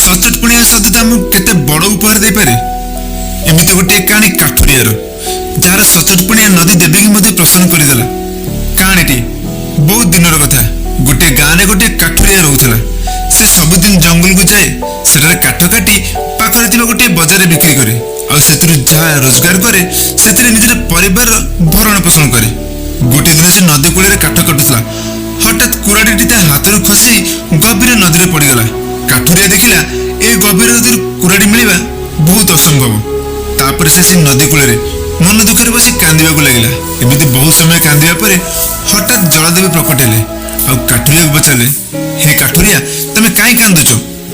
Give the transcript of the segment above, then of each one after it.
ସଚୋଟପଣିଆ ସହିତ ଆମକୁ କେତେ ବଡ଼ ଉପହାର ଦେଇପାରେ। ଏମିତି ଗୋଟିଏ କାହାଣୀ କାଠୁରିଆର, ଯାହାର ସଚୋଟପଣିଆ ନଦୀ ଦେବୀକି ମଧ୍ୟ ପ୍ରସନ୍ନ କରିଦେଲା। କାହାଣୀଟି ବହୁତ ଦିନର କଥା। ଗୋଟିଏ ଗାଁରେ ଗୋଟିଏ କାଠୁରିଆ ରହୁଥିଲା। ସେ ସବୁଦିନ ଜଙ୍ଗଲକୁ ଯାଏ, ସେଠାରେ କାଠ କାଟି ପାଖରେ ଥିବା ଗୋଟିଏ ବଜାରରେ ବିକ୍ରି କରେ ଆଉ ସେଥିରୁ ଯାହା ରୋଜଗାର କରେ, ସେଥିରେ ନିଜର ପରିବାରର ଭରଣ ପୋଷଣ କରେ। ଗୋଟିଏ ଦିନ ସେ ନଦୀ କୂଳରେ କାଠ କାଟୁଥିଲା। ହଠାତ୍ କୁରାଢ଼ୀଟି ତା ହାତରୁ ଖସି ଗଭୀର ନଦୀରେ ପଡ଼ିଗଲା। କାଠୁରିଆ ଦେଖିଲା, ଏ ଗଭୀର ନଦୀରୁ କୁରାଢ଼ୀ ମିଳିବା ବହୁତ ଅସମ୍ଭବ। ତାପରେ ସେ ନଦୀ କୂଳରେ ମନ ଦୁଃଖରେ ବସି କାନ୍ଦିବାକୁ ଲାଗିଲା। ଏମିତି ବହୁତ ସମୟ କାନ୍ଦିବା ପରେ ହଠାତ୍ ଜଳଦେବୀ ପ୍ରକଟ ହେଲେ ଆଉ କାଠୁରିଆକୁ ପଚାରିଲେ, "ହେ କାଠୁରିଆ, ତମେ କାହିଁ କାନ୍ଦୁଛ?"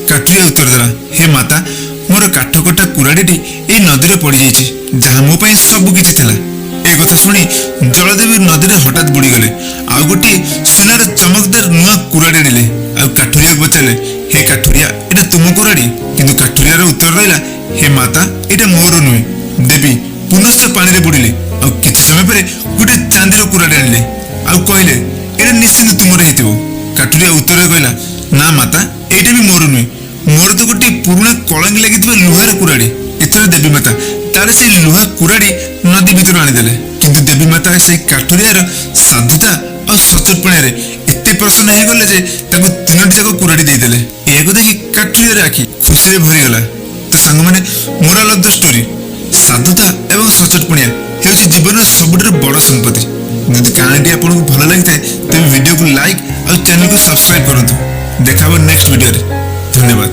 କାଠୁରିଆ ଉତ୍ତର ଦେଲା, "ହେ ମାତା, ମୋର କାଠ କଟା କୁରାଢ଼ୀଟି ଏଇ ନଦୀରେ ପଡ଼ିଯାଇଛି, ଯାହା ମୋ ପାଇଁ ସବୁ କିଛି ଥିଲା।" ଏ କଥା ଶୁଣି ଜଳଦେବୀ ନଦୀରେ ହଠାତ୍ ବୁଡ଼ିଗଲେ ଆଉ ଗୋଟିଏ ସୁନାର ଚମକଦାର ନୂଆ କୁରାଢ଼ୀ ଆଣିଲେ ଆଉ କାଠୁରିଆକୁ ପଚାରିଲେ, "ହେ କାଠୁରିଆ, ଏଇଟା ତୁମ କୁରାଢ଼ୀ?" କିନ୍ତୁ କାଠୁରିଆର ଉତ୍ତର ରହିଲା, "ହେ ମାତା, ଏଇଟା ମୋର ନୁହେଁ।" ଦେବୀ ପୁନଶ୍ଚ ପାଣିରେ ବୁଡ଼ିଲେ ଆଉ କିଛି ସମୟ ପରେ ଗୋଟେ ଚାନ୍ଦିର କୁରାଢ଼ୀ ଆଣିଲେ ଆଉ କହିଲେ, "ଏଇଟା ନିଶ୍ଚିନ୍ତ ତୁମର ହେଇଥିବ।" କାଠୁରିଆ ଉତ୍ତରରେ କହିଲା, "ନା ମାତା, ଏଇଟା ବି ମୋର ନୁହେଁ। ମୋର ତ ଗୋଟିଏ ପୁରୁଣା କଳଙ୍କି ଲାଗିଥିବା ଲୁହାର କୁରାଢ଼ୀ।" ଏଥର ଦେବୀ ମାତା ତାର ସେଇ ଲୁହା କୁରାଢ଼ୀ ନଦୀ ଭିତରୁ ଆଣିଦେଲେ। କିନ୍ତୁ ଦେବୀ ମାତା ସେଇ କାଠୁରିଆର ସାଧୁତା ଆଉ ସଚୋଟପଣିଆରେ ଏତେ ପ୍ରସନ୍ନ ହେଇଗଲେ ଯେ ତାକୁ ତିନୋଟି ଯାକ କୁରାଢ଼ୀ ଦେଇଦେଲେ। ଏହାକୁ ଦେଖି କାଠୁରିଆର ଆଖି ଖୁସିରେ ଭରିଗଲା। ତ ସାଙ୍ଗମାନେ, ମୋରାଲ ଅଫ the story, ସାଧୁତା ଏବଂ ସଚୋଟପଣିଆ ହେଉଛି ଜୀବନର ସବୁଠାରୁ ବଡ଼ ସମ୍ପତ୍ତି। ଯଦି କାହାଣୀଟି ଆପଣଙ୍କୁ ଭଲ ଲାଗିଥାଏ, ତେବେ ଭିଡ଼ିଓକୁ ଲାଇକ୍ ଆଉ ଚ୍ୟାନେଲକୁ ସବସ୍କ୍ରାଇବ କରନ୍ତୁ। ଦେଖା ହେବ ନେକ୍ସଟ ଭିଡ଼ିଓରେ। ଧନ୍ୟବାଦ।